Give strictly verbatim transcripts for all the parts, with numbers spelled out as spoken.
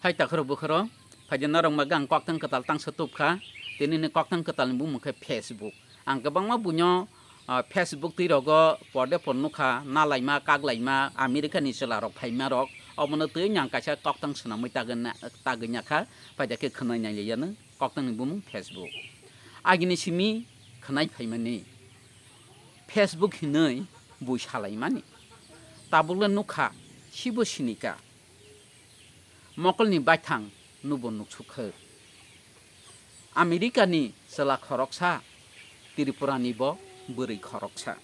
Hai takhoro bukhoro, phaidi norok magang koktang kwtal tangsa tubkha, tinini koktang kwtalni bumung khe Facebook. Ang kwbangma buino, ah, Facebook twi rogo porde por nukha, nalaima, kaklaima, America ni chwla rok phaima rok, obono twi ang kaisa koktang swnamwi tagwina, tagwina kha, phaida khe khwnai nai liya no koktang ni bumung Facebook. Agini simi khwnai phaimani Facebook hinwi bui salaimani. Tabukle nukha, sibo sinika. Mokolni baithang nubo nuksukha. America ni chwla khoroksa, Tripura ni bo bwrwi khoroksa.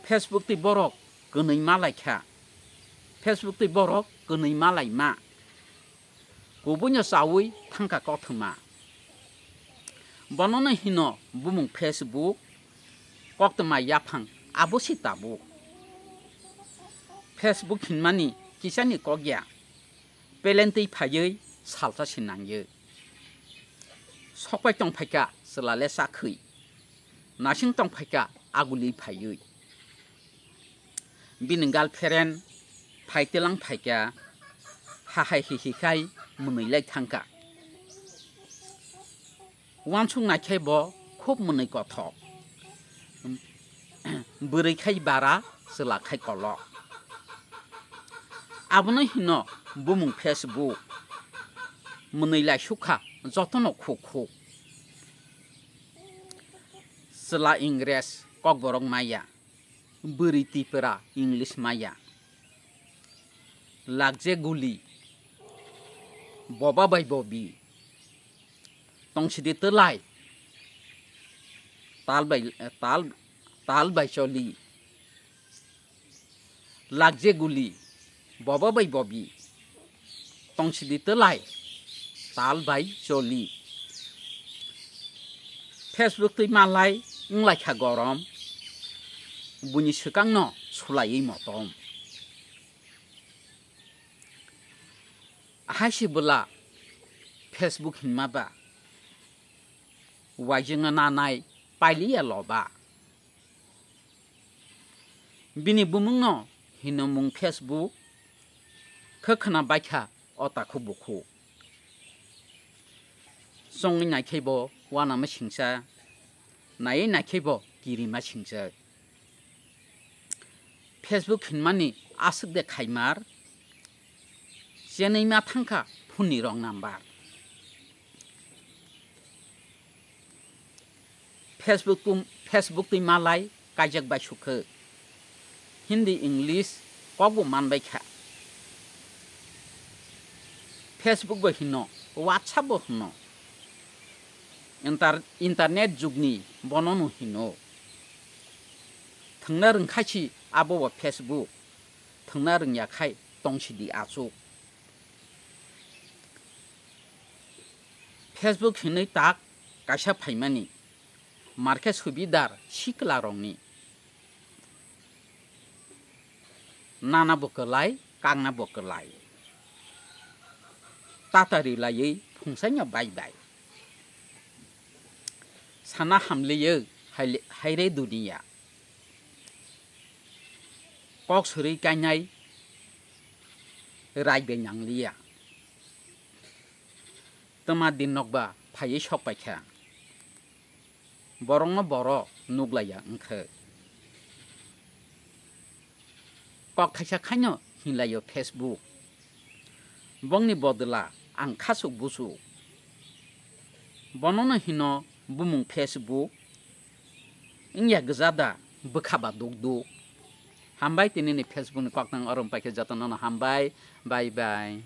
Facebook twi borok kwnwi malaikha. Facebook twi borok kwnwi malaima. Kubuino chaui thangkha kothoma. Bonono hino bumung Facebook, koktwma yaphang abo se tabuk. Facebook hinmani kisani kok ya, pelentwi phaiwi salsa se nangyo. Sokpai tongphaikha chwlale chakhwi, nasing tongphaikha aguli phaiwi. Bini girlfriend phai tilang phaikha, hahai hihi khai mwnwi lai thangkha. Wansuk naikhai bo khub mwnwi kothok. Bwrwi khai bara, chwla khai kolok. Abono hino bumung Facebook. Mwnwi lai sukha jotono khuk khuk. Chwla Ingres kokborok maya. Bwrwi Tipra English maya. Lakje guli. Boba bai bobi. Tongsidi twlai. Tal bai, tal, tal bai choli. Lakje guli. Boba bai bobi. Tongsidi twlai, tal bai choli. Facebook twi malai wnglaikha gorom, buini swkangno sulaiwi motom. Ahai se bwla Facebook hinma ba, waijwngno nanai pailiya loba. Bini bumungno hino mung Facebook, khe khwna baikha o takhuk bukhuk. Chongwi naikhai bo uanama singcha, naiwi naikhai bo kirima singcha. Facebook hinmani aswk de khaimar, chenwi ma thangkha phone ni wrong number. Facebook tum-, Facebook twi malai kaijak bai sukha. Hindi, English kok bo manbai kha. Facebook bo hino, WhatsApp bo hino. Inter-, internet jugni bono no hino. Thwngna rwngkhaisi abo bo Facebook. Thwngna rwngya khai tongsidi achuk. Facebook hinwi tak kaisa phaimani, markhe subidar sikla rokni. Nana bo kwlai, kakna bo kwlai. Tata rilaiwi phungsaino bai bai. Sana hamliyo haile-, haire duniya. Kok suri kainai rai bai nangliya. Twma din nokba phaiwi sok paikha. Borokno borok nuklaiya wngkha. Kok thaisa khaino hinlaio Facebook. Bongni bodwla ang khasuk busuk. Bonono hino bumung Facebook. Wngya gwja da bwkha ba duk duk. Hambai tinini Facebook ni koktang orom paikhe jotono no hambai. Bye bye.